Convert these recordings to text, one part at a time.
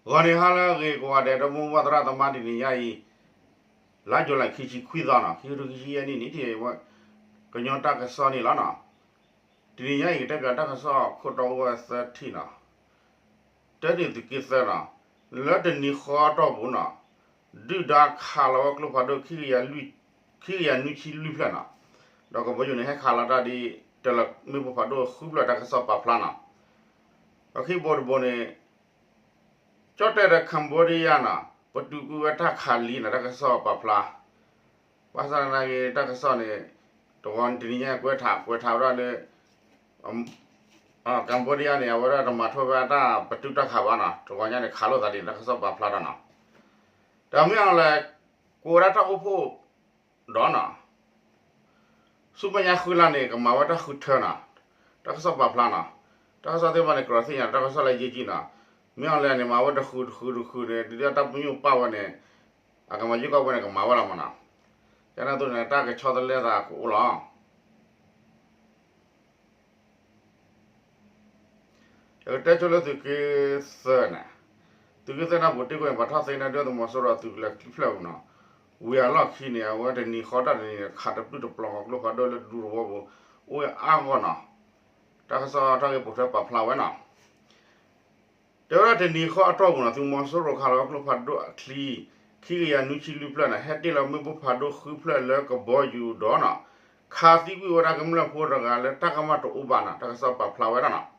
ဂီၤနံၤဟါလၢအဂ့ၤကိးဂၤဒဲး ဒီပုၢ်ဝဲၢ်သရၣ်သမါ တနံၤညါအံၤ လါယူၤလံ ခံဆံခွံသီနီၤ ခံကထိခံဆံယဲၢ်နံၣ်န့ၣ် ကညီတၢ်ကစီၣ်န့ၣ်လီၤနီၤ. တနံၤညါအံၤ ကတဲပၠးတၢ်ကစီၣ်ခိၣ်တီအိၣ်ဝဲသၢထံၣ်နီၤ. တၢ်န့ၣ်သုးက့သၢနီၤ, လၢတနံၤဃီအတီၢ်ပူၤနီၤ, ဒုၣ်ဒါခးလီၤဝဲကျိဖးဒိၣ် ခံကယၤနွံဆံလွံၢ်ဖျၢၣ်နီၤ, ဒီးကဘီယူၤန့ၣ် ဟဲခးလီၤတၢ်ဒ် တလၢမ့ၣ်ပိၢ်ဖးဒိၣ်ဃုဖျၢၣ် တၢ်ကစီၣ်ပာ်ဖျါနီၤ. ပခံဘိတဘိန့ၣ် ကၠီၣ်တဲၣ်ဒီး Cambodia နီၤ, ပတုာ်ကွံာ်ဝဲတၢ်ခးလံနီၤ တၢ်ကစီၣ်ပာ်ဖျါ. ဘၣ်ဆၣ်သနာ်က့ တၢ်ကစီၣ်န့ၣ် တဂီၤတနံၤညါကွဲးထး ကွဲးထးဝဲဒၣ်လၢ Cambodia န့ၣ် အဝဲဒၣ်တမၤထွဲဝဲတၢ်ပတုာ်တၢ်ခးဘၣ်နီၤ, တဂီၤညါန့ၣ် ခးလိာ်သးဒ်န့ၣ် တၢ်ကစီၣ်ပာ်ဖျါထီၣ်နီၤ. တၢ်မ့ၢ်အီၤလဲၣ် ကိးဝဲဒၣ်တၢ်အိၣ်ဖှိၣ်ဒီးနီၤ ဆူမဲာ်ညါဃုလါန့ၣ် ကမၤဝဲတၢ်ဃုထၢနီၤ, တၢ်ကစီၣ်ပာ်ဖျါနီၤ. တၢ်ကစီၣ်သ့ၣ်တဖၣ်န့ၣ် ကြၢးသ့ၣ်ညါ တၢ်ကစီၣ်လၢယ့ၢ်ကံနီၤ. မ့ၢ်အီၤလဲၣ်န့ၣ် မၤဝဲတဃုတဃုတဃုန့ၣ် ဒ်တၢ်ပညိၣ်ပာ်ဝဲန့ၣ် အကမၤယုၢ်ကီၢ်ဝဲန့ၣ် ကမၤဝဲလီၤမးနီၤ. ကန့ၣ်အသိးန့ၣ် တၢ်ကဆီတလဲသးကအိၣ်လီၤ. ယကတဲဆိလၢသုးက့သၢန့ၣ်, သုးက့သၢန့ၣ် ပူၤတ့ၢ်ကွံာ်န့ၣ် ပှၤထီၣ်သ့န့ၢ်ဒုၣ်ဒါသုးမီၤစိရိၤအသုးကလၢၤခံဖျၢၣ်ပူၤနီၤ. ဝံၤအလီၢ်ခံန့ၣ် အဝဲတနံၤဃီတၢ်တနံၤန့ၣ် ခးတပျုၢ်တပျီၤဃီကျိဖးဒိၣ်လၢဒူသဝီပူၤ အိၣ်ဝဲအါဂီၢ်နီၤ. တၢ်ကစီၣ်ထီၣ်က့ၤပိာ်ထွဲပာ်ဖျါဝဲနီၤ. တဲဝဲဒၣ်တနံၤဃီအတီၢ်ပူၤနီၤ သုးမီၤစိရိၤခးလီၤဝဲကျိဖးဒိၣ်အချံ ခံကယၤနွံဆံလွံၢ်ဖျၢၣ်န့ၣ် ဟဲတ့ၢ်လီၤမ့ၣ်ပိၢ်ဖးဒိၣ်ဃုဖျၢၣ်လၢကဘီယူၤဒီးနီၤ, ခးသံကွံာ်ဝဲဒၣ်ကမျၢၢ်ဖိတဂၤလၢတၢ်ကမၣ်တအိၣ်ဘၣ်နီၤ တၢ်ကစီၣ်ပာ်ဖျါဝဲဒၣ်နီၤ.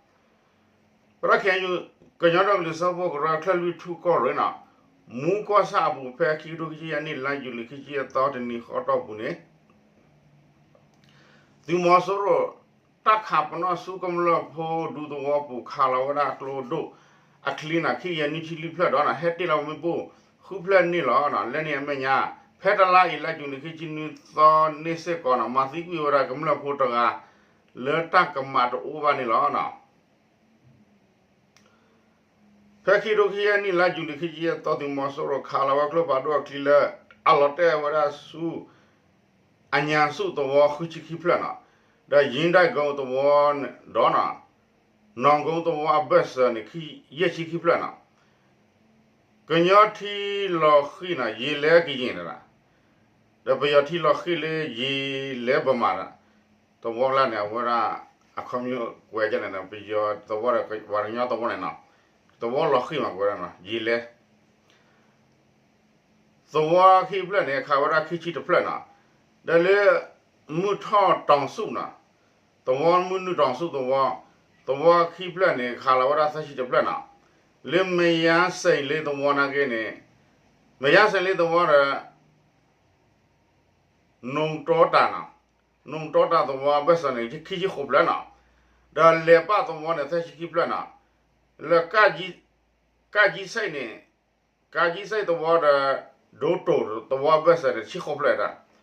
ပရၢ ခ့ၣ်အဲၣ်ယူၣ် ကညီဒီကလုာ်စၢဖှိၣ်ကရၢ ကၠဲၣ်လွံၢ်ထူၣ်ကီၢ်ရ့ၣ်နီၤ, မူကီၢ်ဆၣ်အပူၤဖဲခံကထိခံဆံယဲၢ်နံၣ် လါယူၤလံ ခံဆံယဲၢ်သီတနံၤဃီအတီၢ်ပူၤန့ၣ် သုးမီၤစိရိၤ တၢ်ခးပနီၣ်ဆူကမျၢၢ်ဖိဒူသဝီပူၤ ခးလီၤဝဲဒၣ်ကျိဒိၣ်အချံနီၤ ခံကယၤနွံဆံလွံၢ်ဖျၢၣ်ဒီးနီၤ ဟဲတ့ၢ်လီၤမ့ၣ်ပိၢ်ဃုဖျၢၣ်န့ၣ်လီၤ. လၢန့ၣ်အမဲာ်ညါ ဖဲတလါအံၤ လါယူၤလံ ခံဆံနွံသီန့ၣ်စ့ၢ်ကီးနီၤ မၤသံကွံာ်ဝဲဒၣ်ကမျၢၢ်ဖိတဂၤ လၢတၢ်ကမၣ်တအိၣ်ဘၣ်န့ၣ်လီၤ. ဖဲခံကထိခံဆံယဲၢ်နံၣ် လါယူၤလံ ခံဆံယဲၢ်သီ သုးမီၤစိရိၤခးလီၤဝဲကျိဖးဒိၣ်အချံလၢ အလီၤတဲာ်ဝဲဒၣ်ဆူ အညါဆူၣ်သဝီ ဃုဆံခံဖျၢၣ်နီၤ, ဒီးယံဒၣ်ကိသဝီဒီးနီၤ, နီၢ်ကိသဝီအဘၢၣ်စၢၤန့ၣ် ယဲၢ်ဆံခံဖျၢၣ်နီၤ. ကညီထံလီၤဃံၤနီၤ ယံာ်လဲကယံာ်န့ၣ်လီၤ. ဒီးပယီၤထံလီၤဃံၤလၢယံာ်လဲပမၤဒီး သဝီကျါန့ၣ် အဝဲဒၣ် အခီပညီကွဲးကန့ၣ် ပယီၤသဝီဒီးပှၤကညီသဝီန့ၣ်နီၤ, သဝီလီၤဃံၤမးကွဲးဝဲဒၣ်နီၤ ယံာ်လဲ သဝီခံဖျၢၣ်န့ၣ် ခးဝဲဒၣ်ခံဆံတဖျၢၣ်နီၤ, ဒီးလၢ မုၢ်ထီၣ်တီၤဆူၣ်နီၤ, သဝီမုၢ်နုာ်တီၤဆူၣ်သဝီ, သဝီခံဖျၢၣ်န့ၣ် ခးလီၤဝဲဒၣ်သၢဆံတဖျၢၣ်နီၤ, လၢမဲာ်ယါစဲးလ့သဝီနာ်က့န့ၣ်, မဲာ်ယါစဲးလ့သဝီဒီး နိၣ်တီတၢ်နီၤ, နိၣ်တီတၢ်သဝီအဘၢၣ်စၢၤန့ၣ် ခံဆံဃိးဖျၢၣ်နီၤ, ဒီးလဲၤပၣ်သဝီန့ၣ် သၢဆံခံဖျၢၣ်နီၤ, လၢ ကၣ်ကၠံစဲးန့ၣ်, ကၣ်ကၠံစဲးသဝီဒီး ဒိတိၣ်သဝီအဘၢၣ်စၢၤန့ၣ် ဆံဃိးဖျၢၣ်ဒၣ်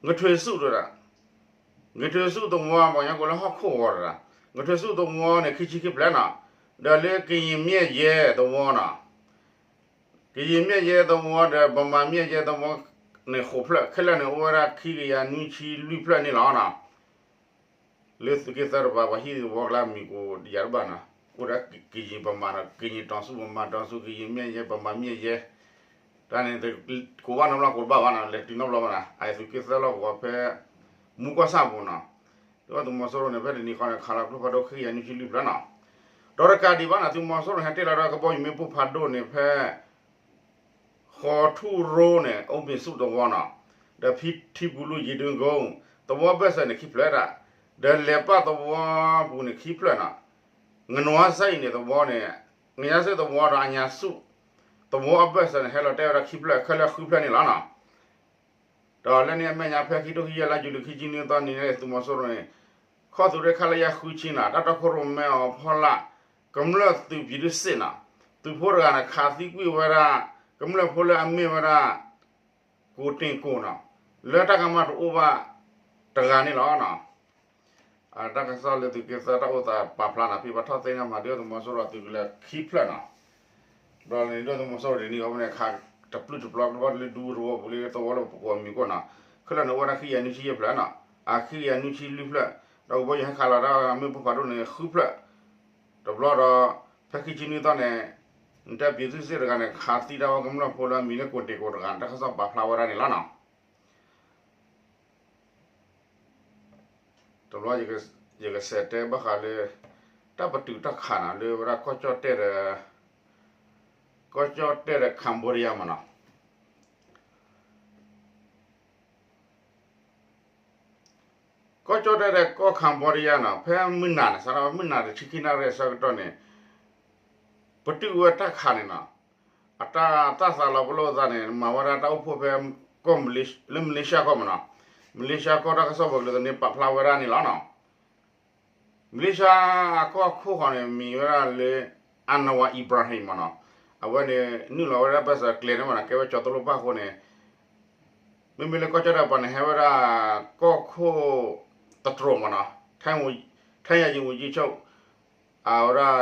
ကထွ့ဆူၣ်တဒၣ်, ကထွ့ဆူၣ်သဝီ ပှၤကညီကိးလၢဟီၣ်ခိၣ်ဂီၤတဒၣ်, ကထွ့ဆူၣ်သဝီန့ၣ် ခံဆံခံဖျၢၣ်နီၤ, ဒီးလၢကယံာ်မျဲၢ်ယဲသဝီနီၤ, ကယံာ်မျဲၢ်ယဲသဝီဒီး ဗမာမျဲၢ်ယဲသဝီန့ၣ် ဃိးဖျၢၣ်, ခဲလၢာ်န့ၣ် အိၣ်ဝဲဒၣ်ခံကယၤနွံဆံလွံၢ်ဖျၢၣ်န့ၣ်လီၤနီၤ. လၢသုးက့သၢတပၤ ပှၤဟံၣ်သဝီကျါမံၤကိးယၤတဘၣ်နီၤ, အိၣ်ဒၣ်ကယံာ်ဗမာနီၤ, ကယံာ်တီၤဆူၣ် ဗမာတီၤဆူၣ်, ကယံာ်မျဲၢ်ယဲ ဗမာမျဲၢ်ယဲ, တၢ်န့ၣ် ကိးဘၣ်နီတဘျီကိးတဘၣ်ဘၣ်နီၤ, လဲၤတုၤနီတဘျီဘၣ်နီၤ, အသုးက့သၢလီၢ်ကဝီၤဖဲ မူကီၢ်ဆၣ်ပူၤနီၤ, ဒီးသုးမီၤစိရိၤန့ၣ် ဖဲတနံၤဃီန့ၣ် ခးလီၤကျိဖးဒိၣ်ခံကယၤနွံဆံလွံၢ်ဖျၢၣ်နီၤ, ဒီးတကးဒံးဘၣ်နီၤ သုးမီၤစိရိၤန့ၣ် ဟဲတ့ၢ်လီၤဒီးကဘီယူၤမ့ၣ်ပိၢ်ဖးဒိၣ်န့ၣ်ဖဲ ဃီၤထူၣ်ရိန့ၣ် အိၣ်ဘ့ၣ်ဆူၣ်သဝီနီၤ, ဒီးဖံထံပူၤလူၢ်ယံၤဒုကိ သဝီအဘၢၣ်စၢၤန့ၣ် ခံဖျၢၣ်ဒၣ်, ဒီးလဲၤပၣ်သဝီပူၤန့ၣ် ခံဖျၢၣ်နီၤ, ငနွါစဲးအံၤန့ၣ်သဝီန့ၣ်, ငနွါစဲးသဝီဒီးအညါဆူၣ် သဝီအဘၢၣ်စၢၤန့ၣ် ဟဲလီၤတဲာ်ဝဲဒၣ်ခံဖျၢၣ် ခဲလၢာ်ဃုဖျၢၣ်န့ၣ်လီၤနီၤ. ဒီးလၢန့ၣ်အမဲာ်ညါ ဖဲခံကထိခံဆံယဲၢ် လါယူၤလံ ခံဆံနွံသီနံၤန့ၣ် သုးမီၤစိရိၤန့ၣ် ခီၣ်သုးရ့ၣ် ခလရ ဃုဆံနီၤ, တၢ်တီခိၣ်ရိၣ်မဲအီၤဖီလာ် ကမျၢၢ်သုး ပြည်သူ့စစ်နီၤ, သုးဖိတဂၤန့ၣ် ခးသံကွံာ်ဝဲဒၣ် ကမျၢၢ်ဖိလၢအမ့ၢ်ဝဲဒၣ် ကိုတင်ကိုနီၤ, လၢတၢ်ကမၣ်တအိၣ်ဘၣ်တဂၤန့ၣ်လီၤ. တၢ်ကစီၣ်လၢသုးက့သၢတၢ်အိၣ်သးပာ်ဖျါနီၤ, ဖဲပှၤထီၣ်သ့န့ၢ်မၤဒုၣ်ဒါသုးမီၤစိရိၤအသုးကလၢၤခံဖျၢၣ်နီၤ, ဒီးန့ၣ်ဒုၣ်ဒါသုးမီၤစိရိၤတနံၤအံၤန့ၣ် ခးတပျုၢ်တပျီၤကျိဖးဒိၣ်လၢဒူသဝီပူၤလၢသဝီလၢပကိးမံၤကိးနီၤ, ခဲလၢာ်န့ၣ် အိၣ်ဝဲဒၣ်ခံကယၤနွံဆံယဲၢ်ဖျၢၣ်နီၤ, အခံကယၤနွံဆံလွံၢ်ဖျၢၣ်, ဒီးကဘီယူၤဟဲခးလီၤတၢ်မ့ၣ်ပိၢ်ဖးဒိၣ်န့ၣ် ဃုဖျၢၣ် တဘျီဒီး ဖဲခံဆံနွံသီန့ၣ် နတဲပျံၤသုးစ့ၣ်တဂၤန့ၣ် ခးသံတၢ်ဝဲကမျၢၢ်ဖိလၢအမံၤလၢကိးတ့ၢ်ကိးတဂၤ တၢ်ကစီၣ်ပာ်ဖျါဝဲဒၣ်န့ၣ်လီၤနီၤ. တဘျီ ယကစံးတဲဘၣ်ဃးလၢ တၢ်ပတုာ်တၢ်ခးနီၤ လၢဝဲဒၣ်ကီၢ်ကၠီၣ်တဲၣ်ဒီး ကီၢ်ကၠီၣ်တဲၣ်ဒီး Cambodia မ့ၢ်နီၤ. ကီၢ်ကၠီၣ်တဲၣ်ဒီးကီၢ် Cambodia နီၤ ဖဲမုၢ်နၤန့ၣ် စးထီၣ်မုၢ်နၤတဆံခံနၣ်ရံၣ်အဆၢကတီၢ်န့ၣ် ပတုာ်ဝဲတၢ်ခးန့ၣ်နီၤ အတၢ်သးလီၤပလိာ်အသးန့ၣ် မၤဝဲဒၣ်တၢ်အိၣ်ဖှိၣ်ဖဲ လၢမလ့ရှါကီၢ်မ့ၢ်နီၤ. မလ့ရှါကီၢ်တၢ်ကစီၣ်ပှၤကလုာ်သန့ပာ်ဖျါဝဲဒၣ်န့ၣ်လီၤနီၤ. မလ့ရှါအကီၢ်ခိၣ်ဃီန့ၣ် မံၤဝဲဒၣ်လၢ Anwar Ibrahim မ့ၢ်နီၤ. အဝဲန့ၣ် နုာ်လီၤဝဲဒၣ်ဘၢၣ်စၢၤကျဲၤန့ၣ်မ့ၢ်နီၤ ကဲဝဲကၠီၤသိလ့ၣ်ပၢ်အဃိန့ၣ် မ့မ့ၢ်လၢကီၢ်ကၠီၣ်တဲၣ်ပှၤန့ၣ် ဟဲဝဲဒၣ် ကီၢ်ခိၣ်တတြိာ်မ့ၢ်နီၤ ထဲယၤယံၤဝံၤယံၤဆိၣ် အဝဲဒၣ်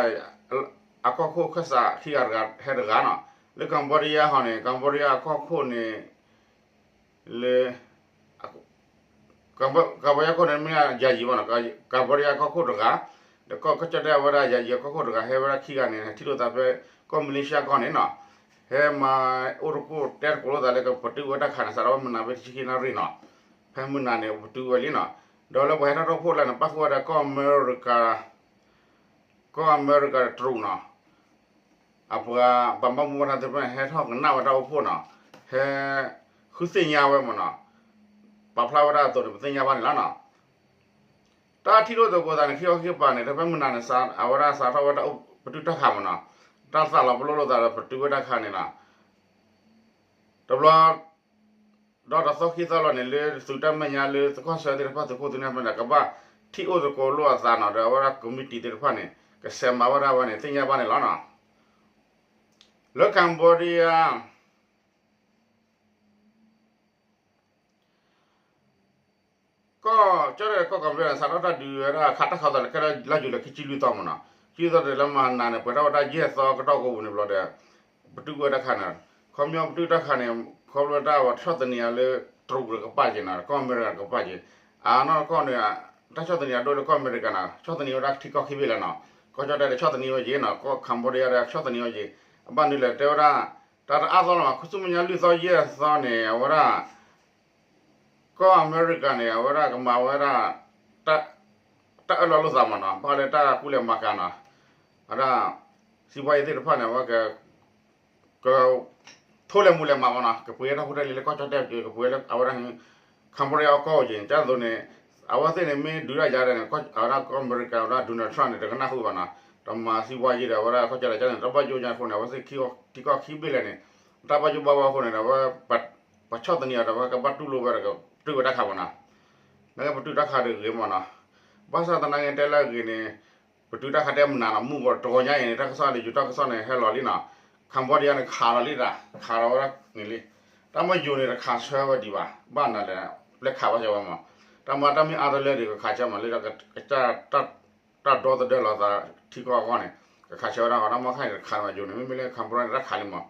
အကီၢ်ခိၣ်ခၢၣ်စးခံဂၤတဂၤဟဲတဂၤနီၤ. လၢ Cambodia ဟီန့ၣ် Cambodia အကီၢ်ခိၣ်န့ၣ် လၢ Cambodia ကီၢ်ခိၣ်န့ၣ် မ့ၢ်ယၤယံၤမ့ၢ်နီၤ Cambodia အကီၢ်ခိၣ်တဂၤ ဒီးကီၢ်ကၠီၣ်တဲၣ်အဝဲဒၣ်ယၤယံၤအကီၢ်ခိၣ်တဂၤ ဟဲဝဲဒၣ်ခံဂၤန့ၣ် ထံၣ်လိာ်သးဖဲ ကီၢ်မလ့ရှါကီၢ်န့ၣ်နီၤ. ဟဲမၤအိၣ်တကိၢ်တဲတကိၢ်လိာ်သးလၢကပတုာ်ဝဲတၢ်ခးန့ၣ် စးထီၣ်ဝဲမုၢ်နၤဖဲတဆံခံနၣ်ရံၣ်နီၤ. ဖဲမုၢ်နၤန့ၣ် ပတုာ်ဝဲလံနီၤ. ဒီးလၢပှၤဟဲထီၣ်တၢ်အိၣ်ဖှိၣ်လၢန့ၣ် ပၣ်ဃုာ်ဝဲဒၣ်ကီၢ်အမဲရကၤ ကီၢ်အမဲရကၤတရူးနီၤ အပှၤဘၣ်မူဘၣ်ဒါသ့ၣ်တဖၣ်န့ၣ် ဟဲထီၣ်ကနၣ်ဝဲတၢ်အိၣ်ဖှိၣ်နီၤ, ဟဲဃုသ့ၣ်ညါဝဲမ့ၢ်နီၤ, ပာ်ဖျါဝဲဒၣ်အသိးန့ၣ် ပသ့ၣ်ညါဘၣ်န့ၣ်လီၤနီၤ. တၢ်ထံၣ်လိာ်သကိးသးန့ၣ် ခံခီခံကပၤန့ၣ် တဖဲမုၢ်နၤန့ၣ် အဝဲဒၣ်စးထီၣ်ဝဲဒၣ်ပတုာ်တၢ်ခးမ့ၢ်နီၤ, တၢ်သးလီၤပလိာ်လိာ်သးဒီးပတုာ်ဝဲတၢ်ခးန့ၣ်နီၤ. တဘျီ ဒီးတသီခံသီလီၤန့ၣ် လၢသုးတၢ်မဲာ်ညါလၢသကီၢ်ဆၢသ့ၣ်တဖၣ် သုးခိၣ်သုးနၢ်ဖဲန့ၣ် ကဘၣ်ထံၣ်အိၣ်သကိးလိာ်အသးနီၤ, ဒီးအဝဲဒၣ်ကမံးတံာ်သ့ၣ်တဖၣ်န့ၣ် ကဆဲးမၤဝဲဒၣ်ဝဲန့ၣ် သ့ၣ်ညါဘၣ်န့ၣ်လီၤနီၤ. လၢ Cambodia ကီၢ်ကၠီၣ်တဲၣ်ဒီးကီၢ်ကီၢ်ပယီၤန့ၣ် စးထီၣ်တၢ်ဒုးဝဲဒၣ်ခးတၢ်ခးသးလၢခဲလၢာ်လါယူၤလံခံဆံလွံၢ်သီမ့ၢ်နီၤ, ခံဆံလွံၢ်သီန့ၣ်လၢမဟါနၤန့ၣ် ပှဲၤထီၣ်ဝဲဒၣ်ယဲၢ်သီကတီၢ်ကိးပူၤန့ၣ်ဘျီဒီး ပတုာ်ဝဲတၢ်ခးန့ၣ်, ခီပညီပတုာ်တၢ်ခးန့ၣ် ခီဖျိတၢ်ဝဲဆီၣ်သနံးအီၤလၢ တရူးတကပၤက့ၤနီၤ, ကီၢ်အမဲရကၤတကပၤက့ၤ, အနီၢ်ကီၢ်န့ၣ် တၢ်ဆီၣ်သနံးအီၤဒိၣ်လၢကီၢ်အမဲရကၤနီၤ, ဆီၣ်သနံးဝဲဒၣ်ထံကီၢ်ခံဘ့ၣ်လၢနီၤ, ကီၢ်ကၠီၣ်တဲၣ်ဒီးဆီၣ်သနံးဝဲက့ၤနီၤ, ကီၢ် Cambodia ဒီးဆီၣ်သနံးဝဲက့ၤ, အဘၣ်နုၤလဲၣ်တဲဝဲဒၣ် တၢ်တအါသီလီၤမး ခူသူၣ်မဲာ်ညါလွံၢ်သီယဲၢ်သီန့ၣ် အဝဲဒၣ် ကီၢ်အမဲရကၤန့ၣ် အဝဲဒၣ်ကမၤဝဲဒၣ် တၢ်အၢၣ်လီၤလိာ်သးမ့ၢ်နီၤ, ဘၣ်ဃးလၢတၢ်ကူၣ်လဲၤမၤကၤနီၤ, အဝဲဒၣ် စံးဘှါယံၤသ့ၣ်တဖၣ်န့ၣ် အဝဲ က ထိၣ်လဲၤမူလဲၤမၤမ့ၢ်နီၤ, ကပှ့ၤတၢ်ဖိတၢ်လံၤလၢကီၢ်ကၠီၣ်တဲၣ်က့ၤ, ကပှ့ၤလၢအဝဲဒၣ် Cambodia အကီၢ်အိၣ်က့ၤ, ကၢ်သိးန့ၣ် အဝဲသ့ၣ်န့ၣ် မ့ၢ်ဒုးတၢ်ယၤဒီးန့ၣ် အဝဲဒၣ်ကီၢ်အမဲရကၤ အဝဲဒၣ် Donald Trump န့ၣ် တကနၣ်ဃုာ်ဘၣ်နီၤ, ဒီးမၤစံးဘှါယံၤဒီး အဝဲဒၣ်ကီၢ်ကၠီၣ်တဲၣ်န့ၣ် တၢ်ဘၣ်ယိၣ်ညါအဃိန့ၣ် အဝဲသ့ၣ်ထံကီၢ်ခံဘ့ၣ်လဲၣ်န့ၣ် တၢ်ဘၣ်ယိၣ်ဘၣ်ဘၣ်အဃိန့ၣ်ဒီး အဝဲ ပှၤဆီၣ်သနံးအီၤဒီး အဝဲကဘၣ်တူၢ်လိာ်ဝဲဒီး ကတုာ်ဝဲတၢ်ခးမ့ၢ်နီၤ, နာ်က့ပတုာ်တၢ်ခးဒီးဂ့ၤမ့ၢ်နီၤ, ဘၣ်ဆၣ်သနာ်က့တဲလၢအဂ့ၤန့ၣ် ပတုာ်တၢ်ခးတဲမနုၤနီၤ, မုၢ်ဂီၤတဂီၤညါအံၤန့ၣ် တၢ်ကစီၣ်လၢယူၤတၢ်ကစီၣ်န့ၣ် ဟဲလီၤလံနီၤ, Cambodia န့ၣ် ခးလီၤလံတၢ် ခးလီၤဝဲဒၣ်န့ၣ်လံ, တၢ်မ့ၢ်ယိၤန့ၣ် တခးဆၢဝဲဒံးဘၣ်, ဘၣ်နၤလဲၣ် ပျဲခးဘၣ်ဆၢဝဲမ့ၢ်, တၢ်မၤတၢ်မ့ၢ်အါတလၢဒံး ကခးဆၢမ့ၢ်လၢ တၢ်ဒီသဒၢလီၤသးထံကီၢ်အဂီၢ်န့ၣ် ကခးဆၢဝဲဒၣ်ဃီ, တၢ်မ့ၢ်ခါန့ၣ် တခးမ့ၢ်ယိၤန့ၣ် မ့မ့ၢ်လၢ Cambodia န့ၣ် တၢ်ခးလံမ့ၢ်,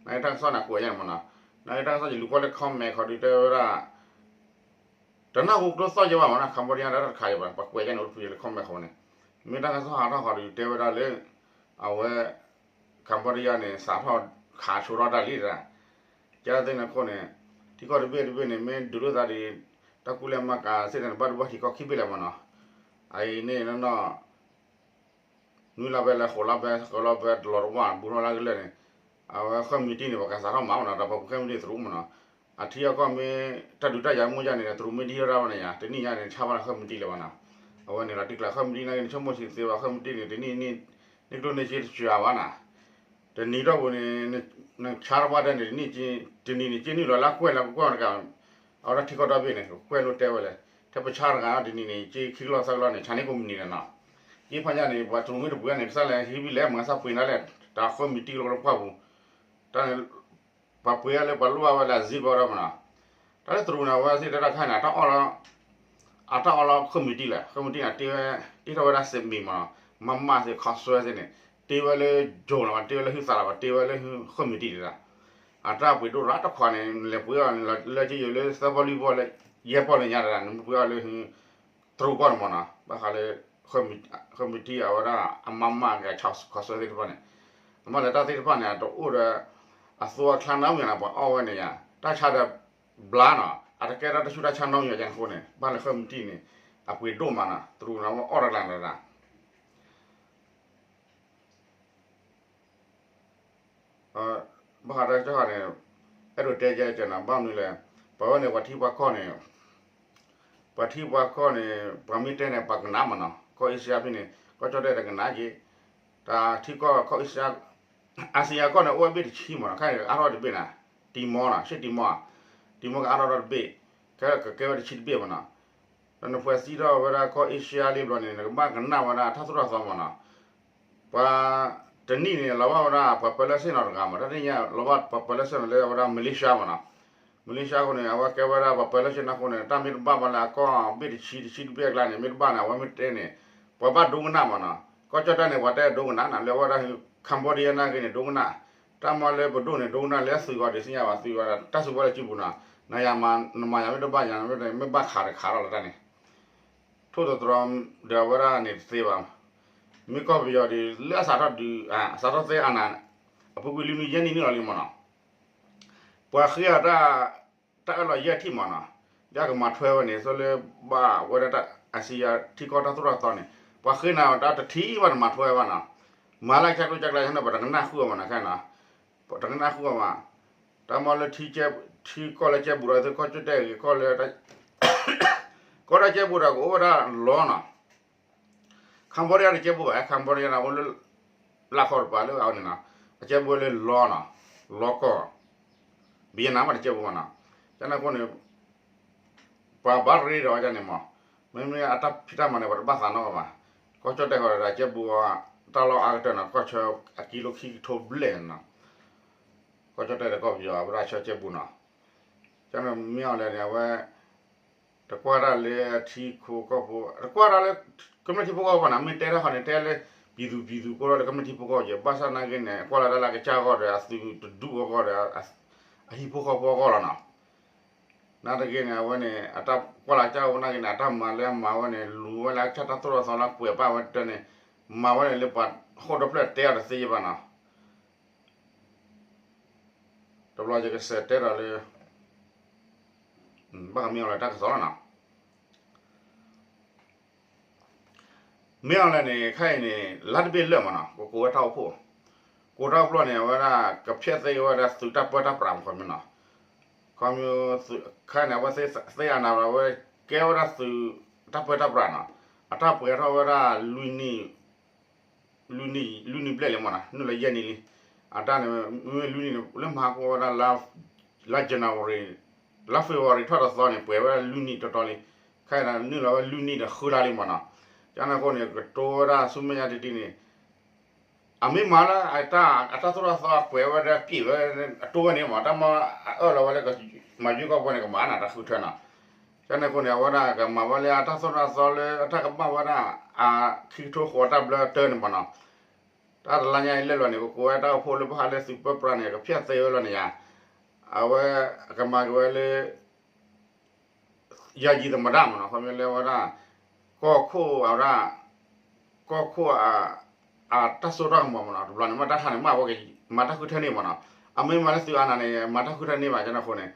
နာ်က့တၢ်ကစီၣ်န့ၣ် ကွဲးညါန့ၣ်မ့ၢ်နီၤ, နာ်က့တၢ်ကစီၣ်ယလူၤကွၢ်လၢ comment ခီဒုးတဲဝဲဒၣ် တနၢ်ဟူကျိသီၣ်ယဲဘၣ်မ့ၢ်နီၤ, Cambodia တၢ်တခးယဲဘၣ်, ပှၤကွဲးယါန့ၣ် အိၣ်တဖုလၢ comment ဃီန့ၣ်, မ့ၢ်တၢ်ကစီၣ်ဟးထီၣ်ဃီဒီး တဲဝဲဒၣ်လၢ အဝဲ Cambodia န့ၣ် စးထီၣ်ခးဆိထီၣ်တၢ်လံတၢ်, ကဲသ့ၣ်န့ၣ်အဃိန့ၣ် ထံကီၢ်တဘ့ၣ်တဘ့ၣ်န့ၣ် မ့ၢ်ဒုးလိာ်သးဒီး တၢ်ကူၣ်လဲၤမၤကၤသ့ၣ်န့ၣ် ဘၣ်ဒိဘၣ်ထံးကီၢ်ခံဘ့ၣ်လၢမ့ၢ်နီၤ, အအံၤန့ၣ်နီၤ နွံလါဘဲလၢဃိးလါဘဲ ဃိးလါဘဲတလီၤတဝၢ် ဘူးထီၣ်လၢကလၢာ်န့ၣ်, အဝဲဃၢမံၤတံၢ်န့ၣ် ပှၤကစးထီၣ်မၤမ့ၢ်နီၤ, ဒီးပှၤပူၤဃၢမံၤတံၢ်သရူးမ့ၢ်နီၤ, အထံအကီၢ်မ့ၢ်တၢ်ဒုးတၢ်ယၤမ့ၢ်ယါန့ၣ် သရူးမ့ၢ်ဒံထီၣ်ဒၣ်ဝဲန့ၣ်ယါ တနံၣ်ညါန့ၣ် ဆါဘၣ်ဃၢမံၤတံၢ်လၢၤဘၣ်နီၤ, အဝဲန့ၣ်လီၤတံၢ်ကျါ ဃၢမံၤတံၢ်နာ်က့န့ၣ် ဆိကမိၣ်ဆံးသ့ဘၣ် ဃၢမံၤတံၢ်န့ၣ် တနံၣ်န့ၣ် န့ၢ်ကျိၣ်န့ၢ်စ့တစှၤဘၣ်နီၤ, တနံၤထီၣ်ပူၤန့ၣ် နဆါတဘၣ်ဒၣ်န့ၣ် တနံၣ်န့ၣ် က့နုာ်လီၤလၢကွဲၢ်လၢကကွဲၢ်တဂၤ အဝဲဒၣ်ထံကီၢ်ဒီဘ့ၣ်န့ၣ် ကကွဲၢ်လိာ်တဲဝဲလဲၣ်, ထဲပဆါတဂၤဒီးတနံၤန့ၣ် က့ခံကလီၢ်သၢကလီၢ်န့ၣ် ဆါန့ၢ်ကိးမုၢ်နံၤလီၤနီၤ, က့ဖးညါန့ၣ် ပှၤသရူးမ့ၢ်တပှ့ၤန့ၣ် ကစၢ်လဲၣ်ဟံးဘံၣ်လဲၣ် မၤကစၢ်ပှ့ၤနၤလဲၣ်, တၢ်ဃၢမံၤတံၢ်လၢကလီၢ်ပှၢ်ပူၤ, တၢ်န့ၣ် ပှၤပှ့ၤအီၤလၢပှၤလိၣ်ဘၣ်ဝဲလၢအစ့ဘီဒီးမ့ၢ်နီၤ, တၢ်လၢသရူးန့ၣ် အဝဲသ့ၣ်တဲတၢ်ခါန့ၣ် အတၢ်အီလီၤဃၢမံၤတံၢ်လဲၣ်, ဃၢမံၤတံၢ်န့ၣ် တ့ထီၣ်ဝဲဒၣ်စ့မံၤမ့ၢ်နီၤ, မၤမၢ်သ့ၣ်ခီဆွဲသ့ၣ်န့ၣ် တ့ဝဲလၢယိၤလီၤဘၣ် တ့ဝဲလၢဟုသးလီၤဘၣ် တ့ဝဲလၢဃၢမံၤတံၢ်ဒၣ်, အတၢ်ပှ့ၤဒိၣ်ရၣ်တခွးန့ၣ် နလဲၤပှ့ၤအီၤလၢက့ယိၤလၢသၢပီၢ်လွံၢ်ပီၢ်လၢ ယဲၢ်ပီၢ်လၢညါတဒၣ် နမ့ၢ်ပှ့ၤအီၤလၢ သရူးကီၢ်န့ၣ်မ့ၢ်နီၤ ဘၣ်ဃးလၢ committee အဝဲဒၣ်အမၤမၤက့ၤ ခီဆၢသ့ၣ်တဖၣ်န့ၣ်, အမၤလၢတၢ်သ့ၣ်တဖၣ်န့ၣ် အတအိၣ်ဒီး အသိအချါနီတမံၤနီၤ ပှၤအီၣ်ဝဲန့ၣ်ယါ တၢ်ဆါဒီးဘျါနီၤ အတကဲထီၣ်တၢ်ဆူးတၢ်ဆါနီတမံၤယါန့ၣ်အဃိန့ၣ် ဘၣ်လၢ committee န့ၣ် အပှ့ၤဒိၣ်မးနီၤ တရူးနီၤ အီၣ်တကျါနီၤ ဘၣ်ဃးတၢ်ကစီၣ်န့ၣ် အဲၣ်ဒိးတဲယဲၢ်ကနီၤ ဘၣ်မနုၤလဲၣ်, ပှၤဝဲန့ၣ် ပှၤထံပှၤကီၢ်န့ၣ်, ပှၤထံပှၤကီၢ်န့ၣ် ပှၤမ့ၢ်တဲန့ၣ် ပှၤကနၣ်မးနီၤ, ကီၢ်အ့ရှါဖဲန့ၣ် ကီၢ်ကၠီၣ်တဲၣ်တကနၣ်က့ၤ, တၢ်ထံကီၢ်ကီၢ်အ့ရှါ, အၣ်စံၣ်ယါကီၢ်န့ၣ် အိၣ်ဝဲဘ့ၣ်တဆံမးနီၤ, ခဲအံၤန့ၣ် အါထီၣ်တဘ့ၣ်နီၤ, တံမီနီၤ, ရှ့ၣ်တံမီ, တံမီကအါထီၣ်တဘ့ၣ်, ခဲကကဲဝဲတဆံတဘ့ၣ်မးနီၤ, ဒီးနဖှဲးသံထီၣ်ဝဲဒၣ်ကီၢ်အ့ရှါလံဘျီန့ၣ် နကဘၣ်ကနၣ်ဝဲဒၣ်တၢ်သိၣ်တၢ်သီမးနီၤ ပှၤတနံၣ်န့ၣ် လီၤဘၣ်ဝဲဒၣ် ပှၤပၢလၢဆ့ၣ်နီၤတဂၤမး, တၢ်တနံၣ်ညါ လီၤဘၣ်ပှၤပၢလၢဆ့ၣ်နီၤလၢအဝဲဒၣ် Malaysia မးနီၤ, Malaysia အဃိန့ၣ် အဝဲကဲဝဲဒၣ်ပှၤပၢလၢဆ့ၣ်နီၤအဃိန့ၣ် တၢ်မ့ၢ်တဘၣ်ဘၣ်လၢအကီၢ်ဘ့ၣ်တဆံ တဆံတဘ့ၣ်အကျါန့ၣ် မ့ၢ်တဘၣ်န့ၣ် အဝဲမ့ၢ်တဲန့ၣ် ပှၤဘၣ်ဒိကနၣ်မးနီၤ, ကီၢ်ကၠီၣ်တဲၣ်န့ၣ် ပှၤတဲဒိကနၣ်နီၤ လၢအဝဲဒၣ် Cambodia နာ်က့န့ၣ် ဒိကနၣ်, တၢ်မၤလၢပဒိၣ်န့ၣ် ဒိကနၣ်လၢအသုးဂီၤဒံး သ့ၣ်ညါဘၣ်သုးဂီၤဒီး တၢ်စုကဝဲၤလၢကံၢ်ပူၤနီၤ, နယၤမၤ နမၤယၤမ့ၢ်တဘၣ်ယၤ မ့ၢ်ဘၣ်ခးတခးလီၤလၢတၢ်န့ၣ် ထိၣ်သတြီဒီးအဝဲဒၣ်န့ၣ်တသ့ဘၣ်, မ့ၢ်ကီၢ်ပယီၤဒီး လၢအစးထီၣ်ဒုး အစးထီၣ်သ့အနၤ အပူၤကွံာ်လွံၢ်နံၣ်ယဲၢ်နံၣ်န့ၣ်လီၤလံမးနီၤ, ပှၤဃ့အီၤ တၢ်အၢၣ်လီၤယဲၢ်ထံၣ်မးနီၤ, လၢအကမၤထွဲဝဲန့ၣ် သိလၢဘၣ်ဝဲဒၣ်တၢ် အစံၣ်ယါထံကီၢ်တၢ်သိၣ်တၢ်သီန့ၣ် ပှၤဃ့နၤအီၤတၢ်တထံၣ်ဘၣ်တမၤထွဲဘၣ်နီၤ, မၤလၢကၢ်ကျိကၢ်ကျါန့ၣ် ပတကနၣ်ဃုာ်အီၤမးနီၤ ခဲနီၤ, ပတကနၣ်ဃုာ်အီၤမး, တၢ်မၤလၢထံကီၢ်လၢကဲဘူးဒီးသု ကီၢ်ကၠီၣ်တဲၣ်ဂ့ၤ ကီၢ်လၢ ကီၢ်တၢ်ကဲဘူးဒီးကအိၣ်ဝဲဒၣ်လီၤနီၤ, Cambodia တကဲဘူးဘၣ် Cambodia န့ၣ် အိၣ်လၢ လၢခီတပၤလၢအဝဲန့ၣ်နီၤ, အကဲဘူးဝဲလၢလီၤနီၤ, လီၤကီၢ်, Vietnam မးတကဲဘူးဘၣ်နီၤ, ကန့ၣ်အဃိန့ၣ် ပှၤဘၣ်ရ့ဒီးဝဲဒၣ်န့ၣ်မး, မ့မ့ၢ်အတၢ်ဖံးတၢ်မၤန့ၣ် ပှၤတဘၣ်သးနီတဂၤဘၣ်, ကီၢ်ကၠီၣ်တဲၣ်ဃီဒီး ကဲဘူးအတၢ်လီၢ်အါကတၢၢ်နီၤ ကီၢ်ဆၢအကံလိခံကထိဘျဲၣ်နီၤ, ကီၢ်ကၠီၣ်တဲၣ်ဒီးကီၢ်ပယီၤ အဝဲဒၣ်ဆၢကဲဘူးနီၤ, ကန့ၣ်မ့ၢ်အီၤလဲၣ်န့ၣ် အဝဲ တကွၢ်တၢ်လၢအထံဖိကီၢ်ဖိ, တကွၢ်တၢ်လၢ ကမျၢၢ်ထံဖိကီၢ်ဖိဘၣ်နီၤ, မ့ၢ်တဲတၢ်ဃီန့ၣ် တဲလၢ ပြည်သူ ပြည်သူ ကိးထီၣ်လၢကမျၢၢ်ထံဖိကီၢ်ဖိက့ၤ, ဘၣ်ဆၣ်နာ်က့န့ၣ် ကွၢ်လီၤတၢ်လၢအကစၢ်ဂီၢ်ဒီး အသုးတဒူၣ်အဂီၢ်ဒီး အဟံၣ်ဖိဃီဖိအဂီၢ်လီၤနီၤ, နာ်က့န့ၣ် အဝဲန့ၣ် အတၢ်ကွၢ်လၢကစၢ်ဂီၢ်နာ်က့န့ၣ် အတၢ်မၤလၢအမၤဝဲန့ၣ် လူၤဝဲလၢအကစၢ်တၢ်သိၣ်တၢ်သီလၢပှဲၤဘၣ်ဝဲတၢ်န့ၣ်, မၤဝဲန့ၣ်လၢပှၤဟီၣ်ခိၣ်ဒီဖျၢၣ်တဲအီၤတသ့ဘၣ်နီၤ တဘျီယကစးတဲဒီးလၢ ဘၣ်ကမ့ၢ်အီၤလဲၣ်တၢ်ကစီၣ်လီၤနီၤ, မ့ၢ်အီၤလဲၣ်န့ၣ် ခဲအံၤန့ၣ် လါတဘ့ၣ်လၢာ်မးနီၤ ကကိးဝဲတၢ်အိၣ်ဖှိၣ်, ကိးတၢ်အိၣ်ဖှိၣ်န့ၣ် အဝဲဒၣ်ကဖျဲးသ့ဝဲဒၣ်သုးတၢ်ပၢတၢ်ပြးမး ခီမ့ၢ်နီၤ, ခီမ့ၢ် ခဲအံၤန့ၣ် အဝဲသ့ၣ်အနၤဘၣ် အဝဲကဲဝဲဒၣ်သုးတၢ်ပၢတၢ်ပြးနီၤ, အတၢ်ပှဲၤထီၣ်ဝဲဒၣ် လွံၢ်နံၣ်ဘျဲၣ်လံမးနီၤ နုာ်လီၤယဲၢ်နံၣ်လံ, အတၢ်န့ၣ် မ့မ့ၢ်လွံၢ်နံၣ်န့ၣ် လၢမၤဟးဂီၤဝဲဒၣ် လါ January လါ February ထီၣ်တသီန့ၣ် ပှဲၤဝဲဒၣ်လွံၢ်နံၣ်တီတီလံ, ခဲအံၤန့ၣ် နုာ်လီၤဝဲလွံၢ်နံၣ်ဒီးဃုလါလံမးနီၤ, ကန့ၣ်အဃိန့ၣ် ကတိၤဝဲဒၣ်ဆူမဲာ်ညါတံၢ်တံၢ်န့ၣ် အမ့ၢ်မၤလၢ အတၢ်သိၣ်တၢ်သီပှဲၤဝဲဒၣ်ပျံၤဝဲ အတိၢ်ဝဲန့ၣ်မး တၢ်မၤအၢၣ်လီၤဝဲလၢ မၤယုၢ်ကီၢ်ပူၤန့ၣ် ကမၤနၤတၢ်ဃုထၢနီၤ, ကန့ၣ်အဃိန့ၣ် အဝဲဒၣ်ကမၤဝဲလၢအတၢ်သိၣ်တၢ်သီလၢအတၢ်ကဘၣ်ဝဲဒၣ် အခံကထိဃိးတၢ်ဘျၢတၢၢ်န့ၣ်မးနီၤ, တၢ်တလါညါအံၤလဲၣ်လီၤန့ၣ် ကကိးဝဲတၢ်အိၣ်ဖှိၣ်လၢဘၣ်ဃးလၢသုးပၢပြးန့ၣ် ကဖျဲးသ့ဝဲလီၤန့ၣ်ယါ, အဝဲကမၤက့ၤဝဲလၢ ယာယီသမ္မတ မးနီၤ ခီဖျိလၢဝဲဒၣ် ကီၢ်ခိၣ်အဝဲဒၣ် ကီၢ်ခိၣ် အတၢ်စိတၢ်ကမီၤမးနီၤ တဘျီန့ၣ် မ့ၢ်တၢ်ခါန့ၣ် မ့ၢ်အဝဲက မၤတၢ်ဃုထၢန့ၢ်မးနီၤ အမ့ၢ်မၤလၢသုးအနၤန့ၣ် မၤတၢ်ဃုထၢန့ၢ်ဘၣ် ကန့ၣ်အဃိန့ၣ်